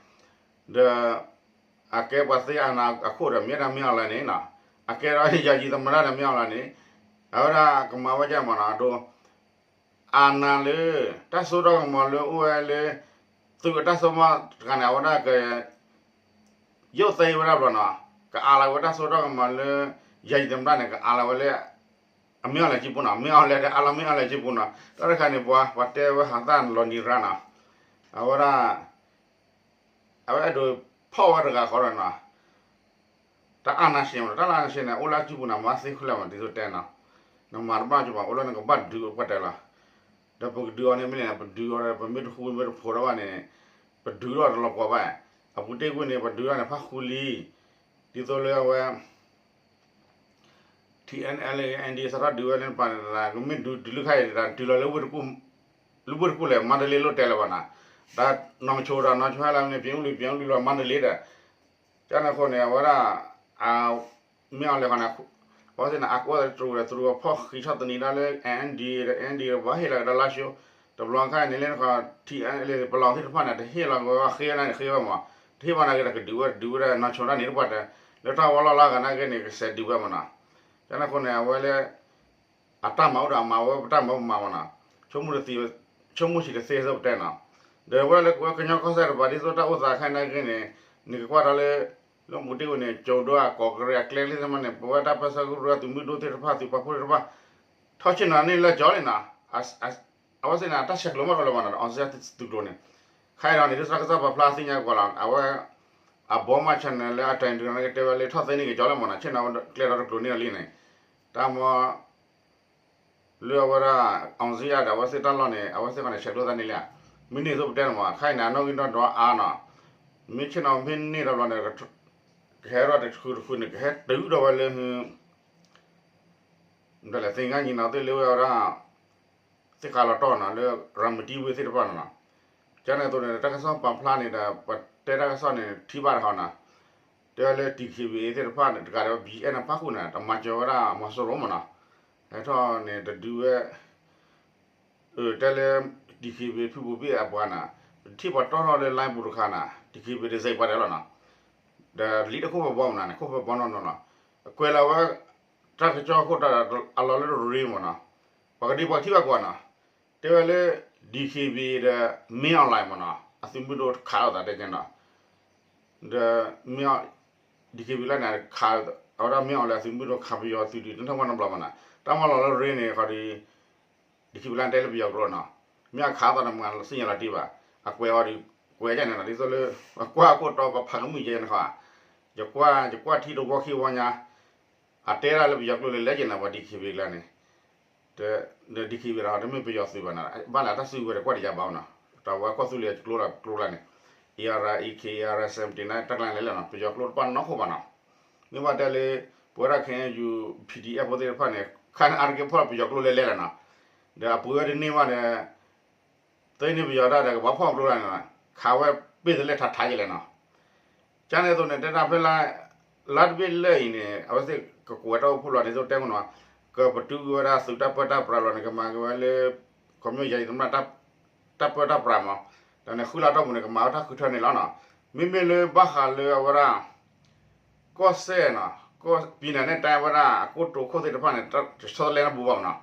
ဒီး အကဲပှၤသ့အနၤအခိၣ်ဒီး မ့ၢ်ဒၣ်မ့ၢ်အီၤလဲၣ်န့ၣ်နီၤ အကဲဒီး ယာယီသမ္မတ ဒီးမ့ၢ်အီၤလဲၣ်န့ၣ် အဝဲဒၣ်ကမၤဝဲဒ်မးနီၤ အဒိ အနၤလၢ တၢ်စိတၢ်ကမီၤလၢအိၣ်ဝဲလၢ သုးအတၢ်စိတၢ်ကမီၤတဂၤန့ၣ် အဝဲဒၣ်က ယိာက်သေးဝဲဒၣ်ဘျီနီၤ ကအးလီၤဝဲတၢ်စိတၢ်ကမီၤလၢ ယာယီသမ္မတ န့ၣ် ကအးလီၤဝဲလၢ အမ့ၢ်အီၤလဲၣ်ကံပူၤနီၤ မ့ၢ်အီၤလဲၣ်ဒီး အးလီၤမ့ၢ်အီၤလဲၣ်ကံပူၤနီၤ တၢ်တခါန့ၣ် ပှၤ ပှၤတဲဝဲဟးသၣ်လီၤနံၤရါနီၤ အဝဲဒၣ် အဝဲအဲၣ်ဒိးဖီၣ်ဝဲတဂၤဃီဒီးနီၤ တၢ်အါနါရှဲမး တၢ်လၢအါနါရှဲန့ၣ် အိၣ်လၢအစုပူၤန့ၣ် မၤသ့ခုလၢမး ဒ်သိးတဲနီၤ နမၤတဘၣ်ကဘၣ် အိၣ်လၢနကဘၣ်ဒုးပှၤတဲလီၤ ဒီးပကဒုးအီၤန့ၣ်မ့ၢ်လဲၣ် ပဒုးအီၤဒီး ပမ့ၢ်တဃူမ့ၢ်တဖိးဒီးဘၣ်န့ၣ် ပဒုးထီၣ်တလီၤပှီၢ်ဘၣ် အပူၤတ့ၢ်ကွံာ်န့ၣ် ပဒုးထီၣ်န့ၣ် ဖးဃူလံ ဒ်သိးလၢအဝဲ ထံၣ်အဲၣ်အဲၣ်လၢ အ့ၣ်ဒီး စးထီၣ်ဒုးဝဲလၢပှၤန့ၣ် ကမ့ၢ်ဒုးတုၤလၢခါအံၤ တၢ်တုၤလီၤလၢ လၢဝ့ၢ်တကူၣ်လဲၣ် မါတလ့လိၣ်တဲလၢၤဘၣ်နီၤ တၢ်နီၢ်ဆိဒီးနီၢ်ဆိဟဲလၢန့ၣ် ပၠ့အူလံ ပၠ့အူလံလီၤ မါတလ့ဒီး ကန့ၣ်အဃိန့ၣ် အဝဲဒၣ် မ့ၢ်အီၤလဲၣ်ဃီန့ၣ် အဝဲသ့ၣ်န့ၣ် အကွၢ်သတရူးဒီး တရူးအဖီၣ်ဃံးထီၣ်သနံးဒၣ်လၢ အၣ်အၣ်ဒီး အၣ်အၣ်ဒီး ဘၣ်ဟ့ၣ်လီၤကဒီးလါၡိ, တဘျီခါန့ၣ်လၢနခီ ထံအၣ်လၢပလီၢ်သ့ၣ်တဖၣ်န့ၣ် တဟ့ၣ်လီၤကဝဲ ဃ့ဝဲန့ၣ် ဃ့ဝဲမး, တဟ့ၣ်ဘၣ်နာ်က့ဒီး ကဒုးဝဲ ဒုးဝဲဒၣ်နီၢ်ဆိဒၣ်န့ၣ်တပှၢ်တၢၢ်, လၢတၢ်ဝီလီၢ်လၢအဂၤနာ်က့န့ၣ် ကစဲးဒုးဝဲမးနီၤ. ကန့ၣ်အဃိန့ၣ် အဝဲလၢ အတၢ်မၤအိၣ်ဒီးအမၤဝဲ ပတၢ်မၤပမၤမးနီၤ, ဆိကမိၣ်တသ့ ဆိကမိၣ်ဆံးတသ့ သိးပတဲနီၤ. ဒီးဝဲလၢကဝဲကညီကီၢ်စဲၣ်တပၤ ဒ်သိးတၢ်အိၣ်သးခဲနာ်က့န့ၣ် နကကွၢ်ဒီးလၢ လၢမူတ့ၢ်ဝဲန့ၣ် ကၠိၤဒိၣ်အကိးကရ့ၣ်အကျဲသ့ၣ်တဖၣ်န့ၣ် ပဝဲဒၣ်ပၢဆှၢကရူၢ်သုးမုၢ်ဒိၣ်သ့ၣ်တဖၣ် သုးပာ်ဖှိၣ်သ့ၣ်တဖၣ် ထီၣ်ဆ့ၣ်နီၤန့ၢ်လၢကၠီလံနီၤ. အဝဲသ့ၣ်န့ၣ် တၢ်ဆဲးကျိးမးဒီးလၢၤဘၣ်နီၤ အီစ့သုးကျိၤန့ၣ်, ခဲအံၤဒီးန့ၣ် ဒ်သိးတၢ်ကစီၣ်ပာ်ဖျါသ့ၣ်ညါကွၢ်လီၤ အဝဲ အဘီမး channel လၢအတၢ်ဒုးန့ၣ်ကတဲဝဲလၢထီၣ်သ့န့ၢ်ကၠီလၢမးနီၤ ဆ့ၣ်နီၤကျဲဒီးတကျိၤန့ၢ်အီၤလံန့ၣ်, တၢ်မီ လၢအဝဲဒၣ် အောင်ဇေယျ ဒီးအဝဲသ့ၣ်တၢ်လီၢ်န့ၣ် အဝဲသ့ၣ်ခီန့ၣ် ဆဲးဒိၣ်သးန့ၣ်လံဧါ, မ့ၢ်န့ၢ်သိးပတဲန့ၣ်မး ခဲအံၤန့ၣ် အနီၣ်ဂံၢ်နီၣ်ဒွးအါနီၤ, မ့ၢ်ဆ့ၣ်နီၤမ့ၢ်န့ၢ်ဒီးဘျီန့ၣ် ကဟဲထီၣ်တဃုတဃုန့ၣ် ကဟဲတုၤဒီးဝဲလၢ ဒ်လဲၣ် သင်္ဃန်းညီနောင် သ့ၣ်လၢဝဲဒၣ် သ့ၣ်ဃးလီၤတီၢ်နီၤ လၢရၤမတံဝ့ၢ်သ့ၣ်တဖၣ်န့ၣ်နီၤ, ကန့ၣ်အသိးန့ၣ် တၢ်ကစီၣ်ပာ်ဖျါန့ၣ်ဒီး ပတဲတၢ်ကစီၣ်န့ၣ် ထံၣ်ဘၣ်တဟီနီၤ, တဲဝဲလၢ DKBA သ့ၣ်တဖၣ်န့ၣ် တကးဒီး ဘီအ့ၣ်န့ၣ် ဖးဃုာ်န့ၣ် တမၤစၢၤဝဲဒၣ်မီၤစိရိၤမးနီၤ, ဟဲထီၣ်န့ၣ် တဒုးဝဲ တဲလၢ DKBA ဖုပူၤဘ့ၣ်အပှၤန့ၣ် ပထံၣ်ပှၤတီၢ်ထီၣ်လၢ line ပူၤတခါန့ၣ် DKBA တစဲးပှၤဒဲးလီၤနီၤ, ဒီးလံတခိၣ်ဖဲဘီမးန့ၣ် ခိၣ်ဖဲဘီနီၢ်နီၢ်လီၤ, ကွဲးလီၤဝဲ တၢ်ကစီၣ်ခိၣ်တီအလီၢ်လၢတရ့မးနီၤ, ပှၤကဒံပှၤထံၣ်ဘၣ်ကွၢ်နီၤ, တဲဝဲလၢ DKBA ဒီး မင်းအောင်လှိုင် မးနီၤ အသုးမုၢ်ဒိၣ်ခးလိာ်သးတဲကဲနီၤ, ဒီး မင်း DKBA လၢန့ၣ် ခး အဝဲဒၣ် မင်းအောင်လှိုင် အသုးမုၢ်ဒိၣ်ခးပယီၤသုးဒုး တထီၣ်ဝဲနီတဘျီမးနီၤ, တၢ်မၤလီၤလၢရ့န့ၣ် ခီဒီး DKBA လၢတဲလၢပယီၤကျိာ်နီၤ, မ့ၢ်အခးသးန့ၣ် မၤသ့ၣ်ညါလီၤတံၢ်ဘၣ်, အကွဲးအီၤဒီး ကွဲးကန့ၣ်နီၤ ဒ်သိးလၢ ပကွၢ်အခိၣ်တီပဖးကမုၣ်ယဲန့ၣ်ခီ, ယကွၢ် ယကွၢ်ထံတဝီခံဝီညါ, အတဲဒၣ်လၢပယီၤကျိာ်လၢလဲက့ၤနီၤ ပှၤ DKBA ကျါန့ၣ် ဒီး DKBA ဒီးတမ့ၢ်ပယီၤသုးဘၣ်နီၤ, ဘၣ်လၢတၢ်စုကဝဲၤတကွၢ်တယၤဘၣ်နီၤ, တၢ်ဝဲကီၢ်သူလ့ၤကျိကျိကျိကျါန့ၣ် ARI, AK, ARI seventeen န့ၣ် တၢ်ကျါန့ၣ်လဲၣ်လီၤနီၤ, ပယီၤကျိတပာ်နီၢ်ခိၣ်ဘၣ်နီၤ, မ့ၢ်ဘၣ်တဲလၢ ပဝဲဒၣ် KNU, PDF ဖိသ့ၣ်တဖၣ်န့ၣ် ခါန့ၣ်အါတက့ၢ်ဖီၣ်လၢပယီၤကျိလဲလဲလီၤနီၤ, ဒီးအပှ့ၤဝဲတန့ၢ်ဘၣ်ဒီး သ့န့ၢ်ပယီၤတၢ်ဒီးကဘၣ်ဖီၣ်ကျိလၢန့ၣ်, ခးဝဲပ့ၢ်တလဲၣ်ထးထးယဲလဲၣ်နီၤ, ကန့ၣ်အသိးန့ၣ် တဲဒၣ်ဖဲလၢ လါတဘ့ၣ်လၢအံၤန့ၣ် အဝဲသ့ၣ်ကကွဲးတၢ်အိၣ်ဖှိၣ်လီၤန့ၣ် သိးတဲမနီၤ, ကပတုာ်က့ၤဝဲဒၣ်သုးတၢ်ပၢတၢ်ပြးလီၤန့ၣ် ကမၤက့ၤဝဲလၢ ခီပညီယဲအံၤသမၣ် တၢ်ပၢတၢ်ပြးမး, ဒီးန့ၣ်ဃုလါတီၢ်ပူၤန့ၣ် ကမၤဝဲတၢ်ဃုထၢန့ၣ်လီၤနီၤ, မ့မ့ၢ်လၢဘၣ်ဃးလၢအဝဲဒၣ် ကီၢ်စဲၣ်နီၤ, ကီၢ်ပံၤနၤန့ၣ် တၢ်ဝဲဒၣ်အကိတိာ်ခိၣ်သ့ၣ်တဖၣ်န့ၣ် တဆီတလဲနဘူးဘၣ်မနီၤ,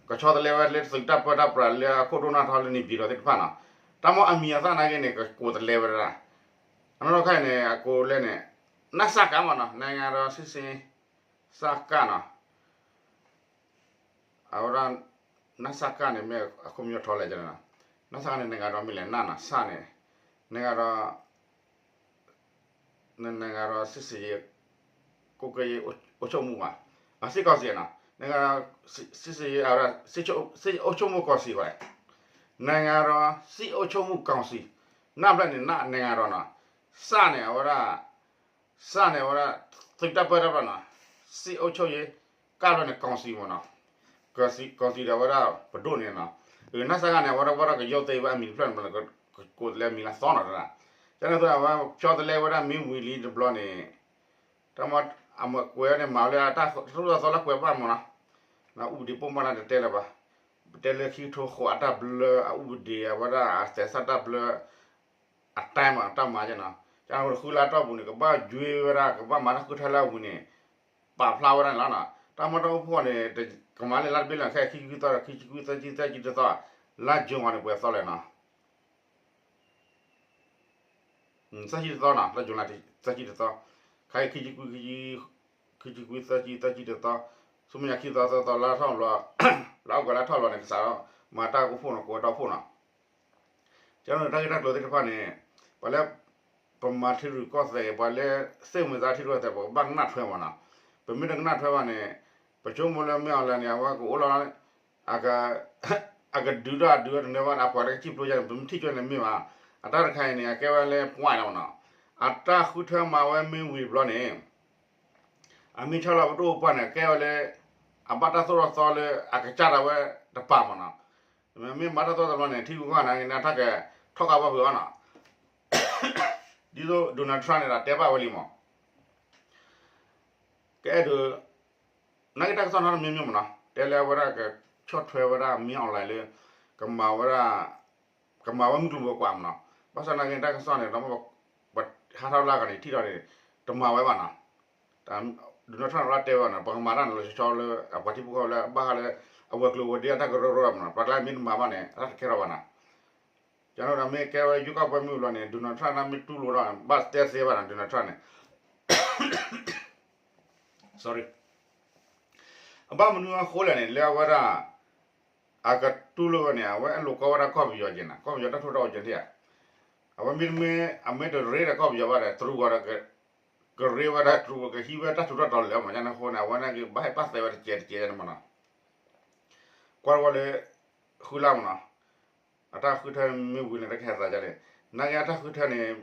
ကဆီတလဲဝဲလၢသုးတၢ်ပၢတၢ်ပြးလၢအခိၣ်ဒိၣ်နီၢ်ထီလၢန့ၣ် ပံၤဒီးသ့ၣ်တဖၣ်နီၤ, တၢ်မ့ၢ်အမံၤအသၣ်နာ်က့န့ၣ် ကကိးတလဲဝဲဒၣ်, အနီၢ်ခါအံၤန့ၣ် အကိးလဲန့ၣ် နစကမနီၤ, နိုင်ငံတော်စစ်ဆင်ရေးစခ နီၤ အဝဲဒၣ် နစကန့ၣ် မ့ၢ်အခိၣ်မ့ၢ်ထီလဲၣ်, နစကန့ၣ် နိုင်ငံတော် မ့ၢ်လဲၣ် နနီၤ, စ န့ၣ် နိုင်ငံတော် နိုင်ငံတော် စစ်ဆင်ရေး ကွပ်ကဲရေးအုပ်ချုပ်မှု မး, စစ်ကောင်စီ နီၤ, နိုင်ငံတော် စစ်ဆင်ရေး အဝဲဒၣ် စစ်အုပ်ချုပ်မှုကောင်စီ ဝဲ, နိုင်ငံတော် စစ်အုပ်ချုပ်မှုကောင်စီ, နဘျီန့ၣ် န နိုင်ငံတော် နီၤ, စ န့ၣ် အဝဲဒၣ် စ န့ၣ် အဝဲဒၣ် သုးတၢ်ပၢတၢ်ပြးနီၤ, စစ်အုပ်ချုပ်ရေး က ဘျီန့ၣ် ကောင်စီ မးနီၤ, ကောင်စီ ဒီးအဝဲဒၣ်ပဒိၣ်န့ၣ်နီၤ, နစက န့ၣ် အဝဲဒၣ်ဘၣ်ဒီးကယိၣ်သ့ဘၣ်အမံၤတဖျၢၣ်န့ၣ် ကိးတလဲအမံၤလၢသီနီၤ, ကန့ၣ်အသိး အဝဲဆီတလဲဝဲဒၣ်မ့ၢ်ဝံၤလံတဘျီန့ၣ် တၢ်မ့ၢ်အမၤကွဲးန့ၣ် မၤလၢအတၢ်ထူၣ်ထီၣ်သီလၢကွဲးပာ်မးနီၤ, ဥပဒေပုဒ်မ တတဲလၢၤဘၣ်, ပတဲလၢခံကထိဃိးအတၢ်ဘျၢ အဥပဒေ အဝဲဒၣ်အစဲးစၢ်တၢ်ဘျၢ အတၢ်မၤတၢ်မၤကနီၤ, ကဃုလါတီၢ်ပူၤန့ၣ် ကဘၣ်ယွ့ဝဲဒၣ် ကဘၣ်မၤတၢ်ဃုထၢလၢအဝံၤန့ၣ် ပာ်ဖျါဝဲဒၣ်န့ၣ်လီၤ. တၢ်မ့ၢ်တၢ်အိၣ်ဖှိၣ်န့ၣ် ကမၤလၢလါတဘ့ၣ်လီၤ, ခဲခံဆံခွံသီဒီး ခံဆံခွံ သၢဆံ သၢဆံတသီ, လါ June န့ၣ် ပှဲၤသီလဲၣ်နီၤ, သၢဆံတသီနီၤ, လါ June လါ သၢဆံတသီ, ခဲအံၤ ခံဆံခွံ ခံဆံခွံ သၢဆံ သၢဆံတသီ, ဆူမဲာ်ညါခံသီသၢသီ လါထီၣ်ဘျီ, လါအီကူးလါထီၣ်ဘျီန့ၣ် ကစးထီၣ်မၤတၢ်အိၣ်ဖှိၣ်နီၤ, ကိးဝဲတၢ်အိၣ်ဖှိၣ်နီၤ, ကန့ၣ်တၢ်ဂ့ၢ်တၢ်ကျိၤသ့ၣ်တဖၣ်န့ၣ် ပှၤလၢ ပမၤထံရူၢ်ကီၢ်သဲး ပှၤလၢ စက်ဝင်စားထံရူၢ်ကီၢ်သဲး ပကဘၣ်ကနၣ်ထွဲမးနီၤ, ပမ့ၢ်တကနၣ်ထွဲဘၣ်န့ၣ် ပဆိကမိၣ်လၢမ့ၢ်အီၤလဲၣ်န့ၣ် အဝဲကအိၣ်လီၤ အကဒုးဒီးအဒုးဝဲတနၢၤဘၣ်ဒီး အပှၤတကစံၣ်ဖျိယါန့ၣ် ပမ့ၢ်ထံၣ်ကွၢ်န့ၣ်မ့ၢ်ဘၣ်, အတၢ်တခါအံၤန့ၣ် အကဲဝဲလၢ point လီၤမးနီၤ, အတၢ်ဃုထၢမၤဝဲမ့ၢ်ဝံၤတဘျီန့ၣ် အမ့ၢ်ဆီလီၤပဒိၣ်ပှၢ်န့ၣ် ကဲဝဲလၢ အဘၣ်တၢ်သိၣ်တၢ်သီလၢအကစၢ်ဒၣ်ဝဲတပၤမးနီၤ, မ့ၢ်ဘၣ်တၢ်သိၣ်တၢ်သီန့ၣ် ထံဂုၤကီၢ်ဂၤန့ၣ် အတၢ်ကထီၣ်ကးဘၣ်ဖုးအီၤနီၤ, ဒ်သိး Donald Trump န့ၣ်ဒီးတဲဘၣ်ဝဲလံမး, ကအဲၣ်ဒိး နာ်က့တၢ်ကစီၣ်နီတမံၤမံၤမ့ၢ်နီၤ တဲလၢအဝဲဒၣ်ကဆီၣ်ထွဲဝဲဒၣ် မင်းအောင်လှိုင် လၢ ကမၤဝဲဒၣ် ကမၤဝဲမုၢ်ကျိၤဝဲၤကွာ်မ့ၢ်နီၤ. ဘၣ်ဆၣ်နာ်က့တၢ်ကစီၣ်န့ၣ် ပဟးထီၣ်လၢအဂၤန့ၣ် ထံၣ်ထီၣ်န့ၣ် တမၤဝဲဘၣ်နီၤ. Donald Trump လၢတဲဝဲနီၤ ပကမၤတၢ်န့ၣ်လီၤဆီဆီလၢ အပှၤထံဖိကီၢ်ဖိလၢအဘၣ်ဃးလၢ အဝဲၤကျိၤဝဲၤဒ့အတၢ်ကရၢကရိမ့ၢ်နီၤ ပှၤကျါမ့ၢ်တမၤဘၣ်န့ၣ် အတၢ်တကဲထီၣ်ဘၣ်နီၤ. ကန့ၣ်ဒီးမ့ၢ်ကဲဝဲရွေးကောက်ပွဲမုၢ်ဘျီန့ၣ် Donald Trump န့ၣ်မ့ၢ်တူၢ်လိာ်ဒီး ဘၣ်တဲသ့ဘၣ်နီၤ Donald Trump န့ၣ် sorry အဘၣ်မနုၤအဃိလဲၣ်န့ၣ် လၢအဝဲဒၣ် အကတူၢ်လိာ်ဝဲန့ၣ် အဝဲအလိာ်ကွဲဝဲဒၣ်ကီၢ်ပယီၤက့ၤနီၤ ကီၢ်ပယီၤတၢ်ထူးတၢ်တီၤက့ၤထံၣ်ဧါ. အဝဲမ့တမ့ၢ် အမ့ၢ်တရ့ဒီးကီၢ်ပယီၤဘၣ်ဒီး တရူးဂီၤဒီး ကရ့ဝဲဒၣ်တရူး ကဟံးဝဲတၢ်ထူးတၢ်တီၤလၢာ်မ့ၢ် ကန့ၣ်အဃိန့ၣ် အဝဲန့ၣ်ကဘၣ်ဟဲပာ်သဲဝဲတကဲးတကဲးန့ၣ်မ့ၢ်နီၤ. ကွၢ်ဝဲလၢ ဃုလါမ့ၢ်နီၤ အတၢ်ဃုထၢမ့ၢ်ဝံၤန့ၣ် တၢ်ကဟဲသးဒ်လဲၣ်. နာ်က့အတၢ်ဃုထၢန့ၣ်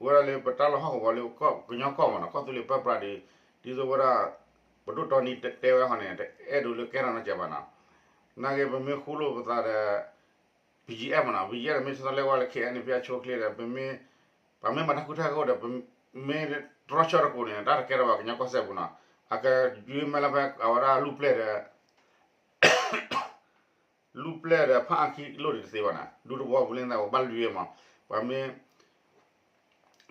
ဝဲဒၣ်လၢပတၢ်လီၢ်ဟီၣ်ကဝီၤလၢကညီကီၢ်မ့ၢ်နီၤ ကီၢ်သူလ့ၤပၢပြးဒီး ဒ်သိးဝဲဒၣ် ပဒိၣ်တီနံၤတဲဝဲဟီန့ၣ် တအဲၣ်ဒိးလၢကဲထီၣ်နီတစဲးဘၣ်နီၤ. နာ်က့ပမ့ၢ်ဃူလိာ်ပသးဒီး BGF မ့ၢ်နီၤ BGF ဒီးမ့ၢ်ဆၢထၢၣ်လၢဝဲလၢ K N P အဆိအချ့ဒီး ပမ့ၢ် ပှၤမ့ၢ်မၤတၢ်ဃုထၢအဃိဒီး ပမ့ၢ်တြီဆၢတကိးန့ၣ် တၢ်တကဲထီၣ်ဘၣ်ကညီကီၢ်စဲၣ်ပူၤနီၤ. အကယွ့မဲလၢဖဲအဝဲဒၣ်လူၢ်ပျဲၢ်ဒီး လူၢ်ပျဲၢ်ဒီးဖးအါခံလိၣ်ဒံးတသ့ဘၣ်နီၤ ဒူသဝီပူၤလၢန့ၣ် ပဘၣ်ယွ့မး ပှၤမ့ၢ်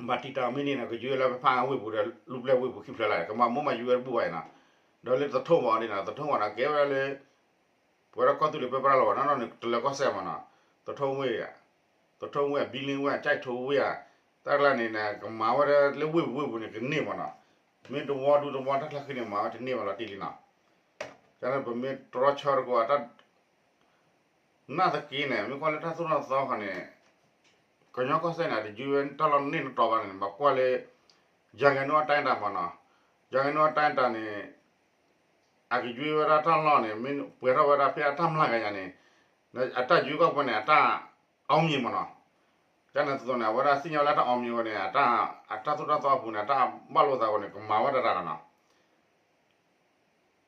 မၤတံာ်တာ်မ့ၢ်န့ၣ်နီၤ ကယွ့လၢဖးအါဝ့ၢ်ပူၤဒီး လူၢ်ပျဲၢ်ဝ့ၢ်ပူၤခံဖျၢၣ်လၢ် ကမၤမိၢ်မၤယွ့ဝဲတဘူၣ်ဘၣ်အံၤနီၤ. ဒီးလၢသထိၣ်မးဒ်နီၤ သထိၣ်မးနီၤ ကဲဝဲဒၣ်လၢ ပဝဲဒၣ်ကီၢ်သူလ့ၤပၢပြးလီၤဘၣ်နီၤနီၤန့ၣ် တလၢကီၢ်စဲၣ်မးနီၤ သထိၣ်ဝ့ၢ်ဧါ သထိၣ်ဝ့ၢ်ဧါ ဘံလ့ဝ့ၢ်ဧါ ကၠဲၣ်ထိဝ့ၢ်ဧါ တၢ်ကျါန့ၣ် ကမၤဝဲဒၣ်လၢဝ့ၢ်ပူၤဝ့ၢ်ပူၤန့ၣ် ကန့ၢ်မးနီၤ မ့ၢ်တဝီဒူသဝီတၢ်ချၢဃံန့ၣ် မၤဝဲတန့ၢ်ဘၣ်လီၤတံၢ်လံနီၤ. ကန့ၣ်ပမ့ၢ်တြီဆၢတကိးအတၢ် နာ်သက့န့ၣ် မ့ၢ်ကွၢ်လၢတၢ်သိၣ်တၢ်သီခီန့ၣ် ကညီကီၢ်စဲၣ်န့ၣ် တယွ့ဝဲတၢ်လီၢ်န့ၢ်တတီၤဘၣ်န့ၣ် ဘၣ်ကွၢ်လၢ ယၤကဲနိအတၢ်တၢ်မးနီၤ ယၤကဲနိအတၢ်တၢ်န့ၣ် အကယွ့ဝဲဒၣ်တၢ်လီၢ်န့ၣ် မ့ၢ်ပှဲၤထီၣ်ဝဲဒၣ်ဖဲအတၢ်မျၢ်ကယၤန့ၣ် အတၢ်ယွ့ကီၢ်ပှဲၤန့ၣ် အတၢ် အောင်မြင် မးနီၤ. ကန့ၣ်သိးသိးန့ၣ် အဝဲဒၣ်သ့ၣ်ညါလၢတၢ် အောင်မြင် ဝဲန့ၣ် အတၢ်သိၣ်တၢ်သီအပူၤန့ၣ် အတၢ်ဘၣ်လိာ်သးဝဲန့ၣ် ကမၤဝဲဒၣ်တၢ်လီၤနီၤ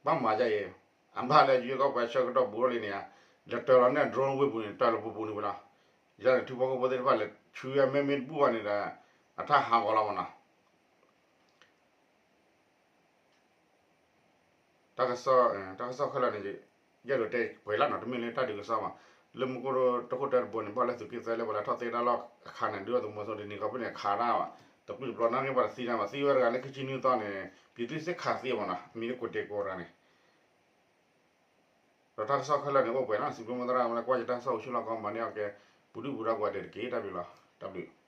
ဘၣ်မၤဒ်အံၤ အဘၣ်လၢယွ့ကီၢ်ပှဲၤဆၢကတီၢ်ဘူးထီၣ်လံန့ၣ်ဧါ လဲၤတၢၤလီၤန့ၢ် drone ဝ့ၢ်ပူၤန့ၣ် တၢၤလီၤပူၤပူၤန့ၣ်ဝဲလီၤ. ယၤန့ၣ် ထံဖိကီၢ်ဖိသ့ၣ်တဖၣ်လဲၤဆူအမဲမ့ၢ်တဘူၣ်ဘၣ်န့ၣ်ဒီး အတၢ်ဟးဂီၤလီၤမးနီၤ. တၢ်ကစီၣ် တၢ်ကစီၣ်ခဲလၢာ်န့ၣ် ယအဲၣ်ဒိးတဲပှဲၤလီၤနီၤ တမ့ၢ်လၢတၢ်ဒုးကစီၣ်ဘၣ်. လၢမူခိၣ်တခိၣ်တၢတဘိန့ၣ် ဘၣ်လၢသုးက့သၢလၢပှၤလဲၤထီၣ်သ့တၢ်လီၢ်အခါန့ၣ် ဒုးအသုးမီၤစိရိၤတနံၤခီဖျိန့ၣ် ခးတၢ်ဘၣ် တပျုၢ်တပျီၤနာ်က့ပှၤတသံတၢ်ဘၣ် သံဝဲတဂၤလၢခံဆံနွံသီန့ၣ် ပြည်သူ့စစ်ခးသံအီၤမးနီၤ အမံၤလၢကိးတ့ကိးတဂၤန့ၣ် ဒီးတၢ်ကစီၣ်ခဲလၢာ်န့ၣ် အိၣ်ပှဲၤလီၤ စံးဘျုးမိၢ်သရၣ် မ့ၢ်လၢကွၢ်ယတၢ်ကစီၣ်အိၣ်ဆူၣ်လီၢ်ကီ မၤန့ၢ်အီၤကဲ ပူၤဒုၣ်ပူၤဒါကိးဂၤဒဲးတက့ၢ် တၢ်ဘျုးလီၤ တၢ်ဘျုး